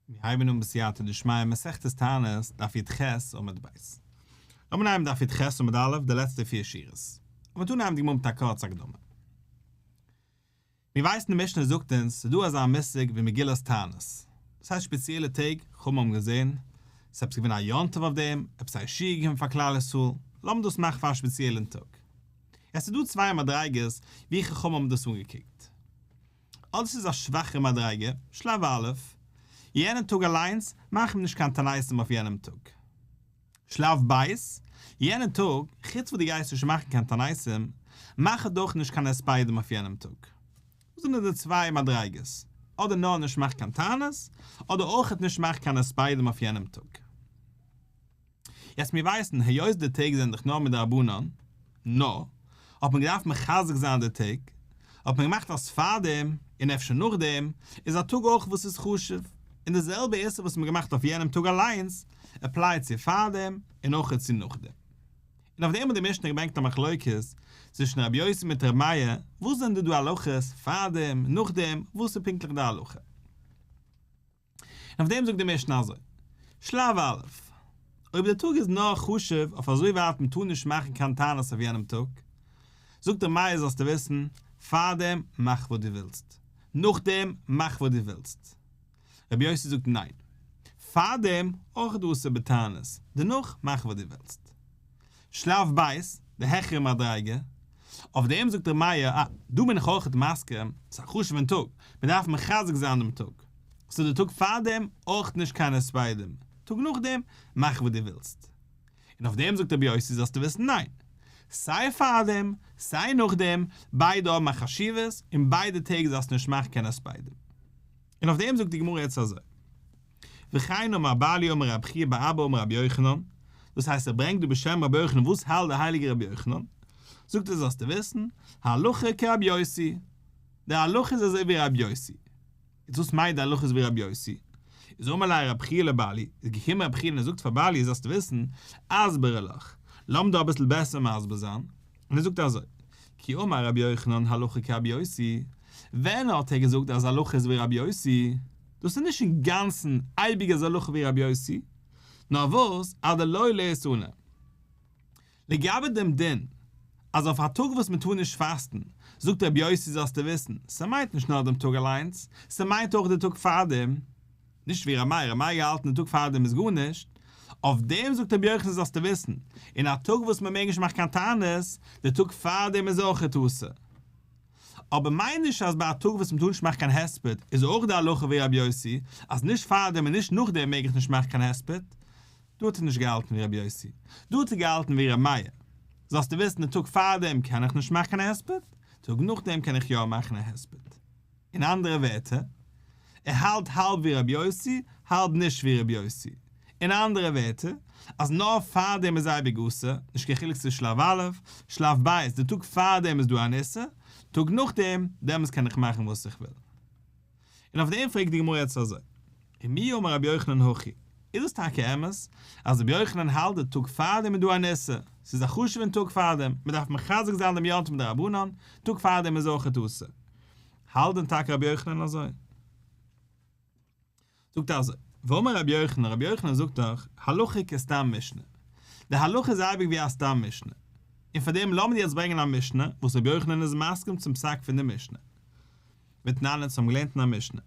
מיר הייבן אן בסייעתא דשמיא מסכת תענית, דף י"ח עמוד ב'. לאמיר נעמען דף י"ח עמוד א', די לעצטע פיר שורות. לאמיר אנהייבן די גמרא מיט א קורצע הקדמה. מיר ווייסן די משנה זאגט אונז ס'איז דא אזא מושג ווי מגילת תענית. דאס הייסט שפעציעלע טעג, חכמים האבן געזען, ס'איז עפעס געווען א יום טוב אויף דעם, עפעס א ישועה געקומען פאר כלל ישראל, לאמיר דאס מאכן פאר א שפעציעלן טאג. עס איז דא צוויי מדריגות ווי חכמים האבן דאס אנגעקוקט. אדער ס'איז א שוואכע מדריגה, שלב א', יענעם טאג אליינס מאכט מען נישט קיין תעניתים אויף יענעם טאג. שלב ב', יענעם טאג, חוץ וואס דו גייסט נישט מאכן קיין תעניתים, מאך אויך נישט קיין הספדים אויף יענעם טאג. דאס זענען די צוויי מדריגות, אדער נאר נישט מאכן קיין תענית, אדער אויכעט נישט מאכן קיין הספדים אויף יענעם טאג. יעצט מיר ווייסן היות די טעג זענען דאך נאר מדרבנן, נאר, האט מען געדארפט מחזק זיין די טעג, האט מען געמאכט אז פארדעם, און אפשר נאכדעם, איז א טאג אויך וואס איז חשוב, און די זעלבע איסור וואס מען געמאכט אויף יענעם טאג אליינס, apply ט צו פארדעם, און אויך צו נאכדעם. און אויף דעם האט די משנה געברענגט א מחלוקת צווישן רבי יוסי מיט רבי מאיר, וואס זענען די דא הלכות, פארדעם, נאכדעם, וואס איז פונקטליך די הלכה. און אויף דעם זאגט די משנה אזוי, שלב א', אויב דער טאג איז נאר חשוב אויף אזוי ווייט מען טאר נישט מאכן קיין תענית אויף יענעם טאג, זאגט ר' מאיר זאלסטו וויסן, פארדעם מאך וואס דו ווילסט, נאכדעם מאך וואס דו ווילסט. רבי יוסי זאגט ניין, פארדעם אויך דא אסור בתענית, דערנאך מאך וואס דו ווילסט. שלב ב', די העכערע מדריגה, אויף דעם זאגט ר' מאיר, אה, דא בין איך אויכעט מסכים, ס'איז א חשוב'ן טאג, מען דארף מחזק זיין דעם טאג. ס'איז די טאג פארדעם אויך נישט קיין הספדים, טאג נאכדעם מאך וואס דו ווילסט. און אויף דעם זאגט רבי יוסי זאלסטו וויסן ניין, סיי פארדעם סיי נאכדעם, ביידע האבן א חשיבות, און ביידע טעג זאלסטו נישט מאכן קיין הספדים. און אויף דעם זאגט די גמרא יעצט אזוי. וכן אמר באלי אמר רבי חייא בר אבא אמר רבי יוחנן, דאס הייסט ער ברענגט דא בשם רבי יוחנן וואס האלט דער הייליגער רבי יוחנן, זאגט ער זאלסטו וויסן, הלכה כרבי יוסי, די הלכה איז אזוי ווי רבי יוסי. איז וואס מיינט די הלכה איז ווי רבי יוסי? איז אמר ליה רבי חייא לבאלי, איז געקומען רבי חייא און ער זאגט פאר באלי זאלסטו וויסן, אסברא לך, לאמיר דא אביסל בעסער מסביר זיין, און ער זאגט אזוי, כי אמר רבי יוחנן הלכה כרבי יוסי, ווען האט ער געזאגט אז הלכה איז ווי רבי יוסי? דאס איז נישט אינגאנצן אייביג אז הלכה ווי רבי יוסי, נאר וואס אדלא להתענא. לגבי דעם דין אז אויף א טאג וואס מען טאר נישט פאסטן, זאגט רבי יוסי זאלסטו וויסן, ס'מיינט נישט נאר דעם טאג אליינס, ס'מיינט אויך די טאג פארדעם, נישט ווי ר' מאיר, ר' מאיר געהאלטן די טאג פארדעם איז גארנישט, אויף דעם זאגט רבי יוחנן זאלסטו וויסן, אין א טאג וואס מען מעג נישט מאכן קיין תענית, די טאג פארדעם איז אויכעט אסור. אבער מיין נישט אז ביי א טאג וואס מען טאר נישט מאכן קיין הספד איז אויך די הלכה ווי רבי יוסי, אז נישט פארדעם און נישט נאכדעם מעג איך נישט מאכן קיין הספד. דא האט ער נישט געהאלטן ווי רבי יוסי, דא האט ער געהאלטן ווי רבי מאיר. זאלסטו וויסן די טאג פארדעם קען איך נישט מאכן קיין הספד, טאג נאכדעם קען איך יא מאכן א הספד. אין אנדערע ווערטער, ער האלט האלב ווי רבי יוסי, האלב נישט ווי רבי יוסי. אין אנדערע ווערטער, אז נאר פארדעם איז אייביג אסור, נישט קיין חילוק צו שלב א', שלב ב', די טאג פארדעם איז דא אן איסור, טאג נאכדעם, דעמאלס קען איך מאכן וואס איך וויל. און אויף דעם פרעגט די גמרא יעצט אזוי, ומי אמר רבי יוחנן הכי, איז דאס טאקע אמת אז רבי יוחנן האלט די טאג פארדעם איז דא אן איסור, ס'איז א חשוב'ן טאג פארדעם, מ'דארף מחזק זיין דעם יום טוב מדרבנן, טאג פארדעם איז אויכעט אסור. האלט דען טאקע רבי יוחנן אזוי? זאגט ער אזוי, ואמר רבי יוחנן, רבי יוחנן זאגט דאך, הלכה כסתם משנה. די הלכה איז אייביג ווי א סתם משנה. און פאר דעם לאמיר יעצט ברענגען א משנה וואס רבי יוחנן איז מסכים צום פסק פון די משנה. ותנן אונז האבן געלערנט אין א משנה,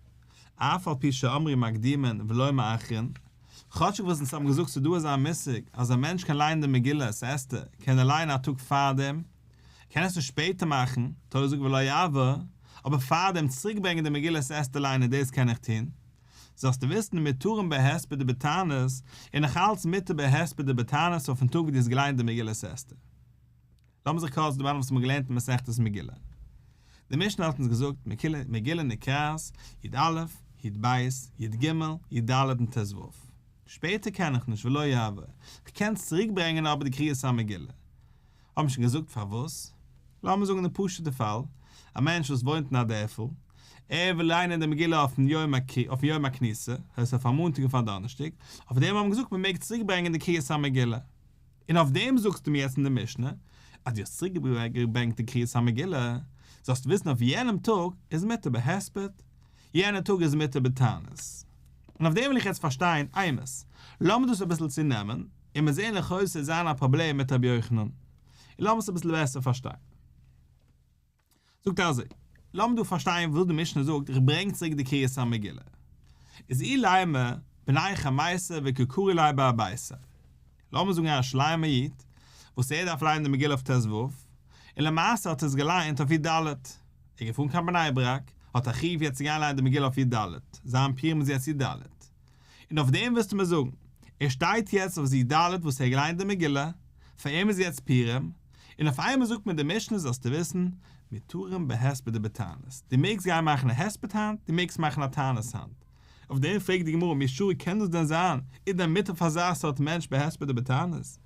אף על פי שאמרו מקדימין ולא מאחרין, כאטשיג וואס אונז האבן געזאגט ס'איז דא אזא מושג אז א מענטש קען לייענען די מגילת אסתר קען ער לייענען א טאג פארדעם, קען עס נישט שפעטער מאכן, תורה זאגט ולא יעבור, אבער פארדעם צוריק ברענגען די מגילת אסתר ליינען דאס קען איך טון. זאלסטו וויסן מותרין בהספד ובתענית, און נאך אלץ מותר בהספד ובתענית אויפן טאג ווי דו האסט געליינט די מגילת אסתר. לאמיר זיך קורץ דערמאנען וואס מ'האט געלערנט אין מסכת מגילה. די משנה האט אונז געזאגט מגילה נקראת, י א, י ב, י ג, י ד און ט ו. שפעטער קען איך נישט ולא יעבור, כ'קען צוריק ברענגען אבער די קריאת המגילה. האט מען שוין געזאגט פארוואס? לאמיר זאגן די פשוט'ע פאל, א מענטש וואס וואוינט אין א דערפל, ער וויל ליינען די מגילה אויפן יום הכניסה, הייסט אויף א מאנטאג אויף א דאנערשטאג, אויף דעם האט מען געזאגט מען מעג צוריק ברענגען די קריאת המגילה. און אויף דעם זאגסטו מיר יעצט אין די משנה, אז דו האסט צוריק געברענגט די קריאת המגילה, זאלסטו וויסן אויף יענעם טאג איז מותר בהספד, יענע טאג איז מותר בתענית. און אויף דעם וויל איך יעצט פארשטיין, אימת, לאמיר דאס אביסל צונעמען, און מיר זעהן לכאו' ס'וועט זיין א פראבלעם מיט רבי יוחנן. און לאמיר עס אביסל בעסער פארשטיין. זאגט ער אזוי, לאמיר דא פארשטיין וואס די משנה זאגט, איך ברענג צוריק די קריאת המגילה. איז אילימא בני חמיסר וקא קרו ליה בארביסר. לאמיר זאגן א ירושלימ'ער איד, וואס ער דארף לייענען די מגילה אויף ט"ו, און למעשה האט ער עס געלייענט אויף י"ד. ער איז געפארן קיין בני ברק, האט א חיוב יעצט צו גיין לייענען די מגילה אויף י"ד, זיין פורים איז יעצט י"ד. און אויף דעם ווילסטו מיר זאגן, ער שטייט יעצט אויף י"ד וואס ער האט געליינט די מגילה, פאר אים איז יעצט פורים, און אויף איינמאל זאגט מיר די משנה זאלסטו וויסן, מותרים בהספד ובתענית, דו מעגסט גיין מאכן א הספד היינט, דו מעגסט מאכן א תענית היינט. אויף דעם פרעגט די גמרא מי שרי קען דאס דען זיין, איז דען מותר פאר אזא סארט מענטש בהספד ובתענית?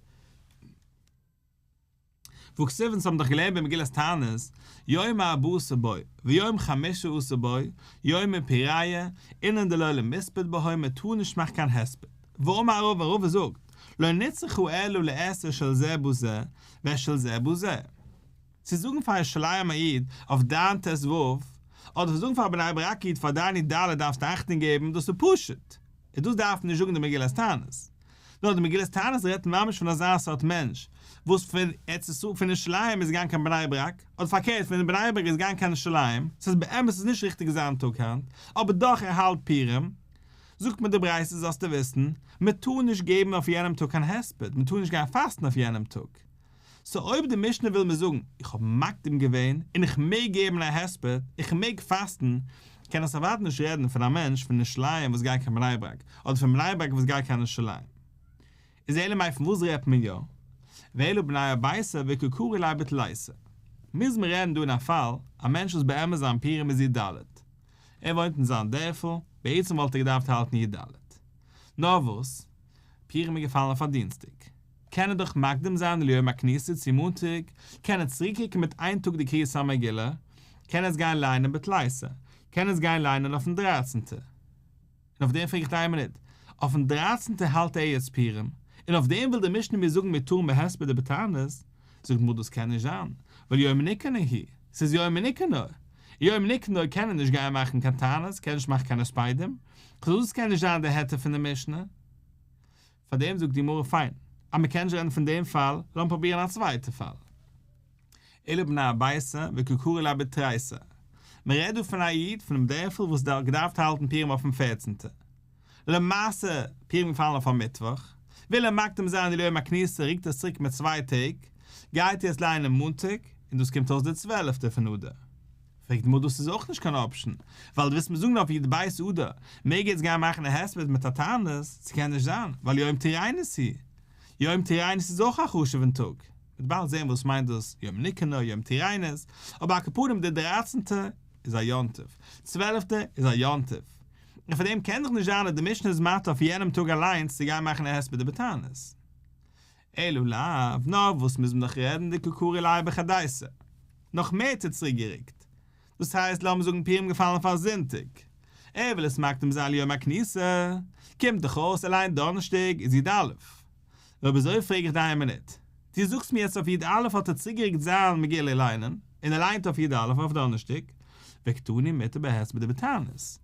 והכתיב אונז האבן דאך געלערנט במגילת תענית, יום ארבעה עשר בו, ויום חמשה עשר בו, יומי פוריא, אינון דלא למספד בהון מען טאר נישט מאכן קיין הספד. ואמר רבא רבא זאגט, לא נצרכה אלא לעשה של זה בזה, ושל זה בזה. צו זאגן פאר א ירושלימ'ער איד אויף דיין ט"ו, אדער צו זאגן פאר א בני ברק איד פאר דיין י"ד דארפסטו אכטונג געבן, דאס איז פשוט, און דאס דארף מען נישט זאגן די מגילת תענית. נאר די מגילת תענית רעדט ממש פון אזא סארט מענטש וואס פון ארץ ישראל פון ירושלים איז געגאנגען קיין בני ברק, אדער פארקערט פון בני ברק איז געגאנגען קיין ירושלים, ס'איז באמת איז נישט ריכטיג זיין טאג היינט, אבער דאך ער האלט פורים, זאגט מיר די ברייתא זאלסטו וויסן, מען טאר נישט געבן אויף יענעם טאג קיין הספד, מען טאר נישט גיין פאסטן אויף יענעם טאג. סאו אויב די משנה וויל מיר זאגן איך האב מקדים געווען און איך מעג געבן א הספד, איך מעג פאסטן, קען עס אוודאי נישט רעדן פון א מענטש פון ירושלים וואס גייט קיין בני ברק, אדער פון בני ברק וואס גייט קיין ירושלים. איז אלא מאי פון וואס רעדט מען יא? ואלא בני ארביסר וקא קרו ליה בתליסר. מוז מען רעדן דא אין א פאל, א מענטש וואס באמת זיין פורים איז י"ד. ער וואוינט אין זיין דערפל, בעצם וואלט ער געדארפט האלטן י"ד. נאר וואס? פורים איז געפאלן אויף א דינסטאג. קען ער דאך מקדים זיין ליום הכניסה צו מאנטאג, קען ער צוריקרוקן מיט איין טאג די קריאת המגילה, קען ער עס גיין ליינען בתליסר, קען עס גיין ליינען אויפן דרייצענטע. און אויף דעם פרעג איך דיר איין מינוט, אויפן דרייצענטע האלט ער יעצט פורים, און אויף דעם וויל די משנה מיר זאגן מותרים בהספד ובתענית, זאגט די גמרא דאס קען נישט זיין, ווייל יום ניקנור הוא, ס'איז יום ניקנור, יום ניקנור קען ער נישט גיין מאכן קיין תענית, קען נישט מאכן קיין הספדים, סאו דאס קען נישט זיין די היתר פון די משנה. פאר דעם זאגט די גמרא פיין, אז מען קען נישט רעדן פון דעם פאל, לאמיר פרובירן א צווייטע פאל. אלא בני ארביסר וקא קרו ליה בתריסר. מען רעדט דא פון א איד פונעם דערפל וואס האט געדארפט האלטן פורים אויפן פערצנטע. למעשה, פורים געפאלן אויף א מיטוואך, וויל ער מקדים זיין די יום הכניסה רוקט עס צוריק מיט צוויי טעג, גייט ער עס ליינען מאנטאג, און דאס קומט אויס די צוועלפטע פון אדר. פרעגט די גמרא דאס איז אויך נישט קיין option, ווייל דו ווילסט מיר זאגן אויף י"ב אדר מעג ער יעצט גיין מאכן א הספד מיט א תענית, ס'קען נישט זיין, ווייל יום טירנוס הוא. יום טירנוס איז אויך א חשוב'ן טאג. מ'וועט באלד זען וואס מיינט דאס יום ניקנור יום טירנוס, אבער על כל פנים די דרייצענטע איז א יום טוב, צוועלפטע איז א יום טוב, און פאר דעם קען דאך נישט זיין אז די משנה איז מתיר אויף יענעם טאג אליינס צו גיין מאכן א הספד ובתענית. אלא לאו, נאר וואס מוז מען דאך רעדן דקא קרו ליה בחדיסר. נאך מער צו צוריק גערוקט. דאס הייסט לאמיר זאגן פורים געפאלן אויף א זונטאג. ער וויל עס מקדים זיין ליום הכניסה. קומט דאך אויס ער ליינט דאנערשטאג איז י"א. אויב אזוי פרעג איך דיר איין מינוט. דו זאגסט מיר יעצט אויף י"א האט ער צוריקגערוקט זיין מגילה ליינען, און ער ליינט אויף י"א אויף דאנערשטאג. וקתני מותר בהספד ובתענית.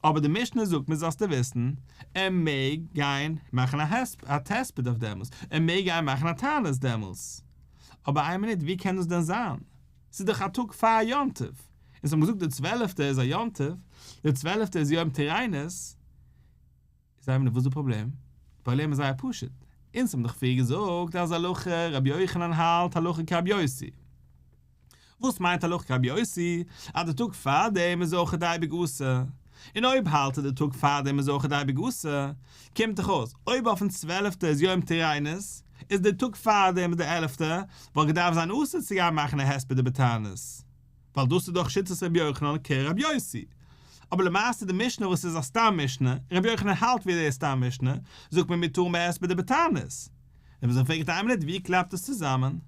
אבער די משנה זאגט מיר זאלסטו וויסן, ער מעג גיין מאכן א הספד אויף דעמאלס, ער מעג גיין מאכן א תענית דעמאלס. אבער איין מינוט ווי קען דאס דען זיין? ס'איז דאך א טאג פאר יום טוב, אונז האבן געזאגט די צוועלעפטע איז א יום טוב, די צוועלעפטע איז יום טירנוס, איז איין מינוט וואס איז די פראבלעם? די פראבלעם איז זייער פשוט, אונז האבן דאך פריער געזאגט אז הלכה רבי יוחנן האלט הלכה כרבי יוסי. וואס מיינט הלכה כרבי יוסי? אז די טאג פארדעם איז אויכעט אייביג אסור. און אויב האלט ער די טאג פארדעם איז אויכעט אייביג אסור, קומט דאך אויס אויב אויפן צוועלפטע איז יום טירנוס, איז די טאג פארדעם איז די עלפטע, וואלט געדארפט זיין אסור צו גיין מאכן א הספד ובתענית. ווייל דאס איז דאך שיטת רבי יוחנן כרבי יוסי. אבער למעשה די משנה וואס איז א סתם משנה, און רבי יוחנן האלט ווי די סתם משנה, זאגט מען מותרים בהספד ובתענית. און וואס פרעגט איין מינוט ווי קלאפט עס צוזאמען?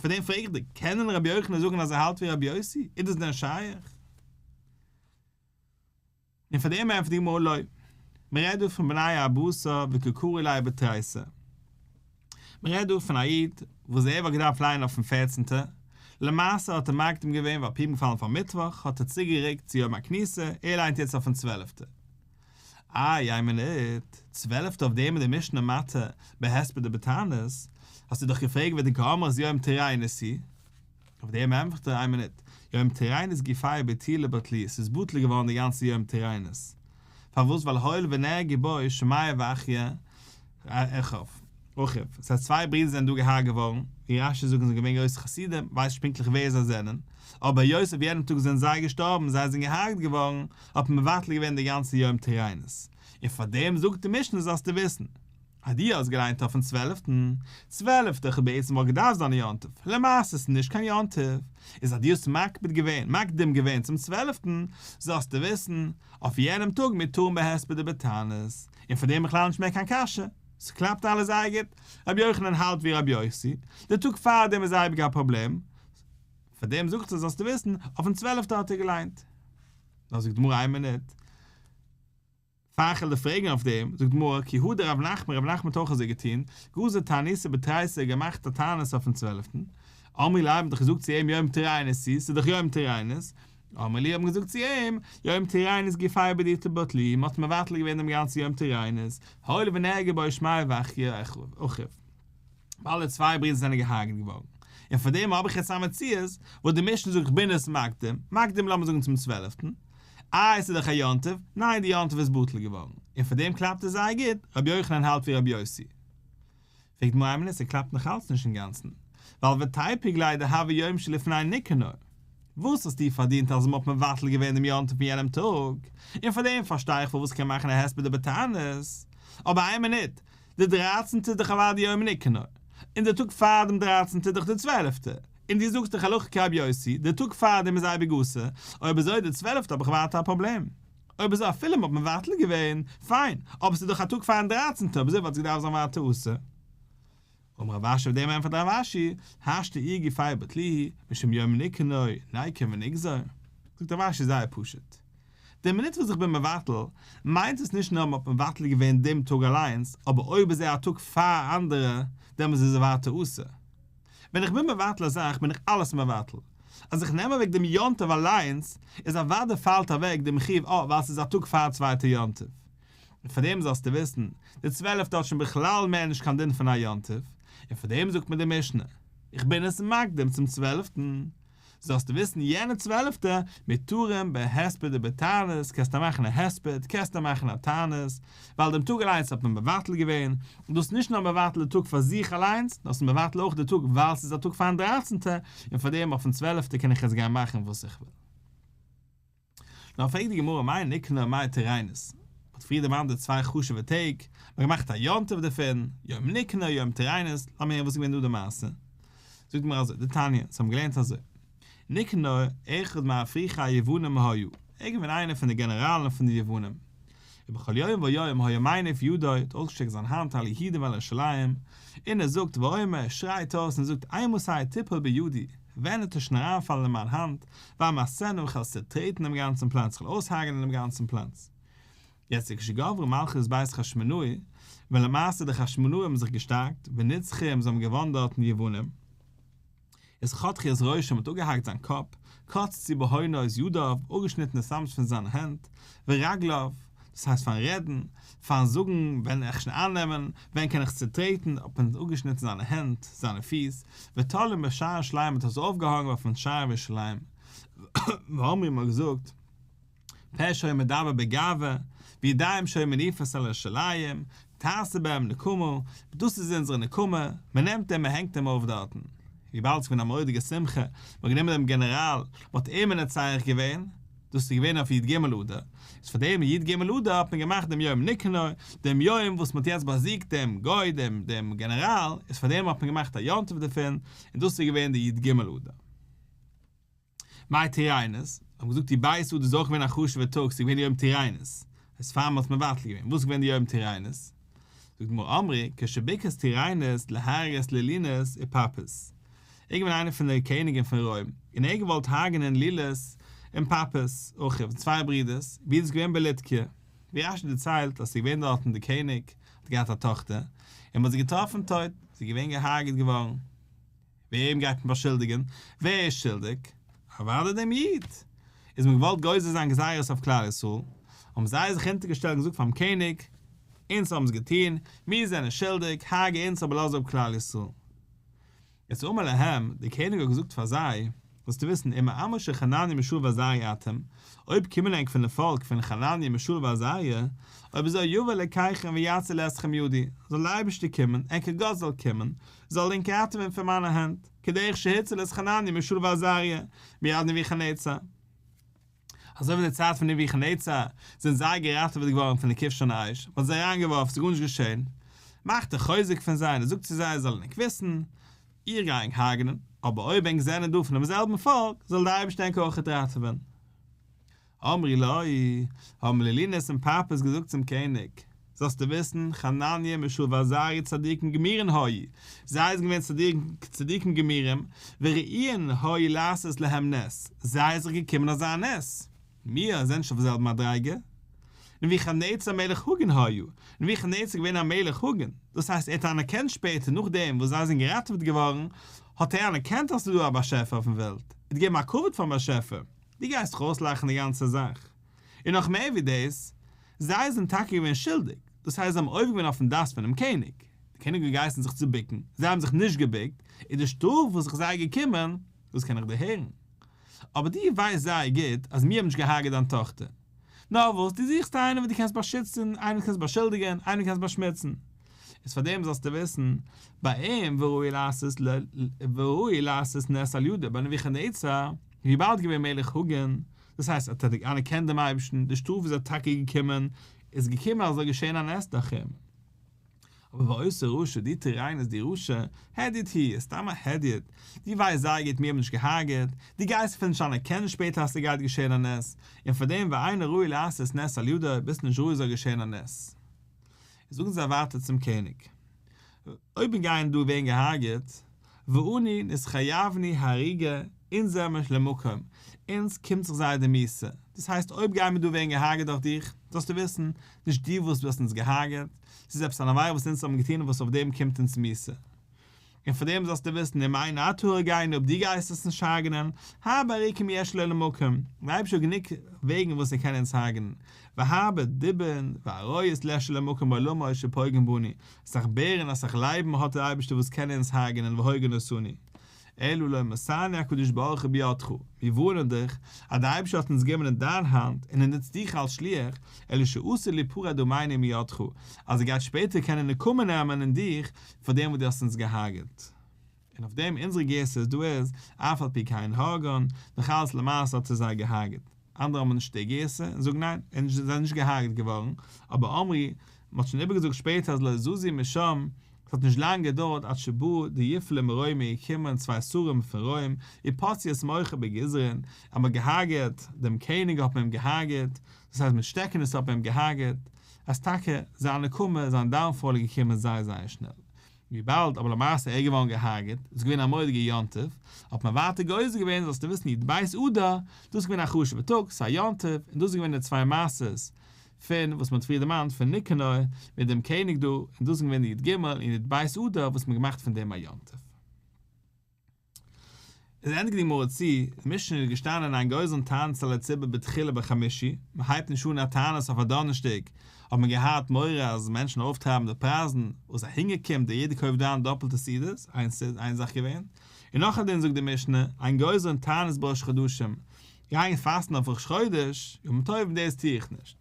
פאר דעם פרעג איך דיר, קען דען רבי יוחנן זאגן אז ער האלט ווי רבי יוסי? איז דאס דען שייך? און פאר דעם ענטפערט די גמרא לא. מען רעדט דא פון בני ארבעשר וקא קרו ליה בתריסר. מען רעדט דא פון א איד וואס ער וואלט געדארפט לייענען אויפן פערצנטע, למעשה האט ער מקדים געווען ווייל פורים געפאלן פאר מיטוואך האט ער צוגערוקט צו יום הכניסה, ער לייענט יעצט אויפן צוועלפטע. איי, איין מינוט, צוועלפטע אויף דעם איז די משנה מתיר בהספד ובתענית, האסטו דאך געפרעגט ודקאמרת יום טירנוס הוא. אויף דעם ענטפערט ער איין מינוט, יום טירנוס גופיה בטולי בטלוהו, ס'איז בטל געווארן די גאנצע יום טירנוס. פארוואס? ווייל הואיל ונהרגו בו שמעיה ואחיה אחיו, אחיו, ס'הייסט צוויי ברידער זענען דא געהארגט געווארן, ווי רש"י זאגט זענען געווען גרויסע חסידים, ווייס נישט פונקטליך ווער זיי זענען, אבער היות אויף יענעם טאג זענען זיי געשטארבן, זיי זענען געהארגט געווארן, האט מען מבטל געווען די גאנצע יום טירנוס. און פאר דעם זאגט די משנה זאלסטו וויסן. אז דו האסט געליינט אויפן צוועלפטן, צוועלפטע כ'האב בעצם וואלט געדארפט זיין א יום טוב, למעשה איז נישט קיין יום טוב, איז אז דו האסט מקפיד געווען, מקדים געווען צום צוועלפטן, זאלסטו וויסן, אויף יענעם טאג מותרין בהספד ובתענית, און פאר דעם בכלל נישט מער קיין קשיא, ס'קלאפט אלעס זייער גוט, רבי יוחנן האלט ווי רבי יוסי, די טאג פאר דעם איז אייביג א פראבלעם, פאר דעם זאגט ער זאלסטו וויסן, אויפן צוועלפטע האט ער געליינט. נאר זאגט די גמרא איין מינוט. פאר איך וועל דיר פרעגן אויף דעם, זאגט די גמרא, כי הא דרב נחמן, רב נחמן האט אויך אזוי געטון, גזר תעניתא בתריסר געמאכט א תענית אויפן צוועלפטן, אמרי ליה האט מען דאך געזאגט צו אים יום טירנוס הוא, ס'איז דאך יום טירנוס, אמר להו האט מען געזאגט צו אים, יום טירנוס גופיה בטולי בטלוהו, מ'האט מבטל געווען דעם גאנצן יום טירנוס, הואיל ונהרגו בו שמעיה ואחיה אחיו. ווייל די צוויי ברידער זענען געהארגעט געווארן, און פאר דעם האב איך יעצט א מציאות וואס די משנה זאגט כ'בין עס מקדים, מקדים לאמיר זאגן צום צוועלפטן, איי עס איז דאך א יום טוב, ניין די יום טוב איז בטל געווארן, און פאר דעם קלאפט עס זייער גוט, רבי יוחנן האלט ווי רבי יוסי. פרעגט די גמרא איין מינוט ס'קלאפט נאך אלץ נישט אינגאנצן, ווייל ותיפוק ליה דהוה יום שלפני ניקנור, וואס האסטו פארדינט אז מ'האט מבטל געווען דעם יום טוב פון יענעם טאג, און פאר דעם פארשטיי איך פארוואס כ'קען מאכן א הספד ובתענית, אבער איין מינוט, די דרייצענטע איז דאך אוודאי יום ניקנור, און די טאג פאר דעם דרייצענטע איז דאך די צוועלפטע, און דו זאגסט דאך הלכה כרבי יוסי, די טאג פאר דעם איז אייביג אסור, אויב אזוי די צוועלפטע האב איך ווייטער א פראבלעם. אויב אזוי אפילו מ'האט מבטל געווען, פיין, אבער ס'איז דאך א טאג פארן דרייצענטע, אויב אזוי וואלט עס געדארפט זיין ווייטער אסור. אמר רב אשי אויף דעם ענטפערט רב אשי, השתא איהו גופיה בטלוהו, משום יום ניקנור, ניקום ונגזור. זאגט רב אשי זייער פשוט. די מינוט וואס איך בין מבטל, מיינט עס נישט נאר מ'האט מבטל געווען דעם טאג אליינס, אבער אויב איז ער א טאג פאר אנדערע, דעמאלס איז ער ווייטער אסור. ווען איך בין מבטל א זאך בין איך אלעס מבטל. אז איך נעם אוועק דעם יום טוב אליינס, איז אוודאי פאלט אוועק דעם חיוב אה ווייל ס'איז א טאג פאר א צווייטע יום טוב. און פאר דעם זאלסטו וויסן, די צוועלפטע האט שוין בכלל מער נישט קיין דין פון א יום טוב, און פאר דעם זאגט מיר די משנה, איך בין עס מקדים צום צוועלפטן. זאלסטו וויסן יענע צוועלפטע מותרים בהספד ובתענית קענסטו מאכן א הספד קענסטו מאכן א תענית ווייל דעם טאג אליינס האט מען מבטל געווען און דאס איז נישט נאר מבטל די טאג פאר זיך אליינס נאר ס'איז מבטל אויך די טאג ווייל ס'איז א טאג פארן דרייצענטע און פארדעם אויפן צוועלפטע קען איך יעצט גיין מאכן וואס איך וויל. נאר פרעגט די גמרא מאי ניקנור מאי טירנוס, מ'האט פריער דערמאנט די צוויי חשוב'ע טעג, מ'האט געמאכט א יום טוב דערפון, יום ניקנור יום טירנוס, לאמיר הערן וואס איז געווען דא די מעשה. זאגט די גמרא אזוי, דתניא, אונז האבן געלערנט אזוי, ניקנור אחד מאפרוחי היוונים היה, ער איז געווען איינער פון די גענעראלן פון די יוונים, ובכל יום ויום היה מניף ידו, האט אויסגעשטרעקט זיין האנט על יהודה ועל ירושלים, און ער זאגט ואומר, ער שרייט אויס און זאגט אימתי תפול בידי, ווען וועט ער שוין אריינפאלן אין מיין האנט, ואמסנה איך וועל צעטרעטן דעם גאנצן פלאץ, איך וועל אויסהרג'נען דעם גאנצן פלאץ. יעצט וכשגברה מלכות בית חשמונאי, ווען למעשה די חשמונאים האבן זיך געשטארקט, ונצחום זיי האבן געוואונען דארטן די יוונים, איז חתכו את ראשו מ'האט אפגעהאקט זיין קאפ, קצצו בהונות ידיו, אפגעשניטן די סאמט פון זיינע הענט, ורגליו, דאס הייסט פארן רעדן, פארן זאגן ווען איך שוין אייננעמען, ווען קען איך צוטרעטן, האט מען אפגעשניטן זיינע הענט, זיינע פיס, ותלאום בשער ירושלים מ'האט עס אויפגעהאנגען אויפן שער ירושלים, ואמרו מ'האט געזאגט, פה שהיה מדבר בגאווה, וידיים שהיו מניפות על ירושלים, תעשה בהם נקמה, דאס איז אונזערע נקמה, מען נעמט אים מען הענגט אים אויף דארטן. וויבאלד ס'איז געווען א מורא'דיגע שמחה, מען האט גענומען דעם גענעראל, מען האט אים מנצח געווען, דאס איז געווען אויף י ג אדר, איז פאר דעם י ג אדר האט מען געמאכט דעם יום ניקנור, דעם יום וואס מען האט יעצט באזיגט דעם גוי, דעם דעם גענעראל, איז פאר דעם האט מען געמאכט א יום טוב דערפון, און דאס איז געווען די י ג אדר. מאי טירנוס, האט מען געזאגט י ב אדר איז אויך געווען א חשוב'ער טאג, ס'איז געווען יום טירנוס, איז פאר מ'האט מבטל געווען, וואס איז געווען די יום טירנוס? זאגט די גמרא אמרי כשביקש טירנוס להרוג את לולינוס ופפוס, ער איז געווען איינער פון די קעניגען פון רוים, און ער האט געוואלט הרג'נען לולוס און פפוס, אחיו, צוויי ברידערס, ווי איז עס געווען בלוטקיא, ווי רשי דערציילט אז ס'איז געווען דארטן די קעניג האט געהאט א טאכטער, און מ'האט זי געטראפן טויט, זי איז געווען געהארגעט געווארן. וועם גייט מען באשולדיגען? ווער איז שולדיג? אוודאי דעם איד! איז מען געוואלט גוזר זיין גזירות אויף כלל ישראל, האבן זיי זיך אונטערגעשטעלט און געזאגט פאר'ן קעניג, אונז האבן עס געטון, מיר זענען שולדיג, הרג'ע אונז אבער לאז אפ כלל ישראל. איז אמר להם, דער קעניג האט געזאגט פאר זיי, זאלסטו וויסן, אם מעמו של חנניה מישאל ועזריה אתם, אויב קומען ענק פון די פאלק פון חנניה מישאל ועזריה, אויב אזוי יבא אלקיכם ויציל אתכם מידי, זאל דער אייבערשטער קומען, ענקער גאט זאל קומען, זאל ענק ראטעווען פון מיינע הענט, כדרך שהציל את חנניה מישאל ועזריה, מיד נבוכדנצר. אזוי ווי אין די צייט פון נבוכדנצר זענען זיי געראטעוועט געווארן פון די כבשן האש, מען האט זיי אריינגעווארפן, ס'איז גארנישט געשען, מאכט ער חוזק פון זיי און ער זאגט צו זיי, זאלן ענק וויסן, איך גיי ענק הרג'נען, אבער אויב ענק זענען דא פונעם זעלבן פאלק, זאל דער אייבערשטער ענק אויכעט ראטעווען. אמרו לו, האבן לולינוס און פפוס געזאגט צום קעניג, זאלסטו וויסן, חנניה מישאל ועזריה צדיקים גמורין היו, זיי זענען געווען צדיקים גמורים, וראויין היו לעשות להם נס, זיי איז זיך געקומען אזא נס, מיר זענען נישט אויף די זעלבע מדריגה. נבוכדנצר מלך הגון היה, נבוכדנצר איז געווען א מלך הגון, דאס הייסט ער האט אנערקענט שפעטער נאכדעם וואס זיי זענען געראטעוועט געווארן, האט ער אנערקענט אז ס'איז דא א באשעפער אויפן וועלט, ער האט געגעבן א כבוד פארן באשעפער, דו גייסט דאך אויסלאכן די גאנצע זאך. און נאך מער ווי דאס, זיי זענען טאקע געווען שולדיג, דאס הייסט זיי האבן עובר געווען אויפן דת פונעם קעניג, דער קעניג האט געהייסן זיך צו בוקן, זיי האבן זיך נישט געבוקט, איז די שטראף וואס זיך זיי געקומען, דאס קען איך דערהערן. אבער דו ווייסט זייער גוט אז מיר האבן נישט געהארגעט דיין טאכטער. נאר וואס, דו זוכסט איינעם וואס דו קענסט באשיצן, איינעם וואס קענסט באשולדיגן, איינעם וואס קענסט באשמוצן. איז פאר דעם זאלסטו וויסן, ביי אים וראוי לעשות וראוי לעשות נס על ידו, ביי נבוכדנצר, וויבאלד געווען מלך הגון, דאס הייסט ער האט אנערקענט דעם אייבערשטן, די שטראף איז ער טאקע געקומען, איז געקומען אז זאל געשען א נס דורך אים. אבער ואותו רשע, דו טירנוס דו רשע, הדיוט הוא, איז סתם א הדיוט, דו ווייסט זייער גוט מיר האבן נישט געהארגעט, דו גייסט אפילו נישט אנערקענען שפעטער אז ס'גייט געשען א נס, און פאר דעם ואינו ראוי לעשות נס על ידו, ביסט נישט ראוי זאל געשען א נס. זאגן זיי ווייטער צום קעניג, אויב מיר גייען דא ווערן געהארגעט, ואנו נתחייבנו הריגה, אונז זעמיר למקום, אונז קומט זיך זייער די מיתה, דאס הייסט אויב גייען מיר דא ווערן געהארגעט דורך דיך, זאלסטו וויסן, נישט דו וואס האסט אונז געהארגעט, ס'איז עפעס אן עבירה וואס אונז האבן געטון וואס אויף דעם קומט אונז מיתה. און פאר דעם זאלסטו וויסן אם אין אתה הורגנו אויב דו גייסט אונז נישט הרג'נען, הרבה ארוכים יש לו למקום, דער אייבערשטער האט גענוג וועגן וואס ער קען אונז הרג'נען, והרבה דובים ואריות יש לו למקום בעולמו שפוגעים בנו, אסאך בערן אסאך לייבן האט דער אייבערשטער וואס קענען אונז הרג'נען והורגין אותנו. אלא לא מסרנו הקדוש ברוך הוא בידך, מיר ווארענען דיך אז דער אייבערשטער האט אונז געגעבן אין דיין האנט און ער נוצט דיך אלס שליח, אלא שעתיד ליפרד ממנו מידך, אז ער גייט שפעטער קענען נקמה נעמען אין דיך פאר דעם וואס דו האסט אונז געהארגעט. און אויף דעם אונזערע גירסא דא איז, אף על פי כן הרגן, נאך אלס למעשה האט ער זיי געהארגעט. אנדערע האבן נישט די גירסא און זאגן ניין, זיי זענען נישט געהארגעט געווארן, אבער אמרו, מען האט שוין איבערגעזאגט שפעטער אז לא זזו משם, עס האט נישט לאנג געדויערט עד שבאו דיופלי מרומי געקומען צוויי שרים פון רוים, ופצעו את מוחו בגזרין, אז מען האט געהארגעט דעם קעניג האט מען אים געהארגעט, דאס הייסט מיט שטעקענעס האט מען אים געהארגעט, אז טאקע זיין נקמה, זיין downfall איז געקומען זייער זייער שנעל. וויבאלד אבער למעשה ער איז געווארן געהארגעט, איז געווען א מורא'דיגע יום טוב, האט מען ווייטער גוזר געווען זאלסטו וויסן י"ב אדר, דאס איז געווען א חשוב'ע טאג, ס'איז א יום טוב, און דאס איז געווען די צוויי מעשות פון וואס מען האט פריער דערמאנט פון ניקנור מיט דעם קעניג דא, און דאס איז געווען די י"ג און י"ב אדר וואס מען האט געמאכט פון דעם א יום טוב. איז ענדיגט די גמרא צו, אין משנה איז געשטאנען אין גוזרין תענית על הציבור בתחילה בחמישי, מען הייבט נישט אן א תענית אויף א דאנערשטאג, האט מען געהאט מורא אז מענטשן אויפטרייבן די פרייזן, וואס א הונגער קומט און יעדער קויפט איין דאפלטע סעודות, איינס איז איין זאך געווען, און נאך א דין זאגט די משנה, אין גוזרין תענית בראש חדשים, גיין פאסטן אויף ראש חודש, ימים טובים דאס טו איך נישט.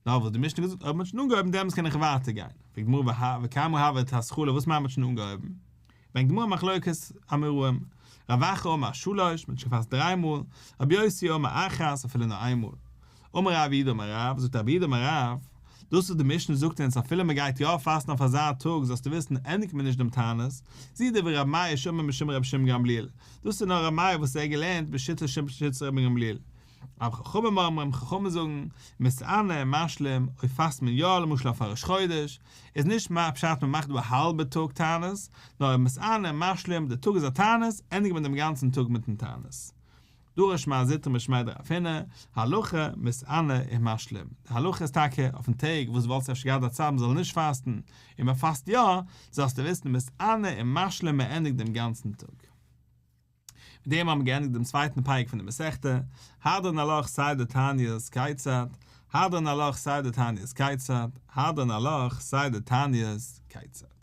נאר וואס די משנה געזאגט אויב מען האט שוין אנגעהויבן דעמאלטס קען איך ווייטער גיין, פרעגט די גמרא וכמה הוה התחלה וואס מיינט מען האט שוין אנגעהויבן? ברענגט די גמרא מחלוקת אמוראים, רב אחא אמר שלש, מען האט שוין געפאסט דריי מאל, רבי יוסי אמר אחת, אפילו נאר איין מאל. אמר רב יהודה אמר רב, זאגט רב יהודה אמר רב, דאס וואס די משנה זאגט אונז אפילו מען גייט יא פאסטן אויף אזא טאג זאלסטו וויסן ענדיגט מען נישט דעם תענית, זו דברי רבי מאיר שאמר משום רבי שמעון גמליאל, דאס איז נאר רבי מאיר וואס ער האט געלערנט בשיטת רבי גמליאל, אבער חכמים אומרים, חכמים זאגן, מתענה ומשלים, אויב פאסט מען יא למשל אויף א ראש חודש, איז נישט מה פשט מען מאכט דא א האלבע טאג תענית, נאר מתענה ומשלים, די טאג איז א תענית, ענדיגט מען דעם גאנצן טאג מיטן תענית. דרש מר זוטרא משמיה דרב הונא, הלכה, מתענה ומשלים. די הלכה איז טאקע אויפן טעג וואס וואלסט אפשר געהאט א צד מען זאל נישט פאסטן, און מען פאסט יא, זאלסטו וויסן מתענה ומשלים מען ענדיגט דעם גאנצן טאג. מיט דעם האבן מיר געענדיגט דעם צווייטן פרק פון די מסכתא, הדרן עלך סדר תעניות כיצד? הדרן עלך סדר תענית כיצד, הדרן עלך סדר תענית כיצד.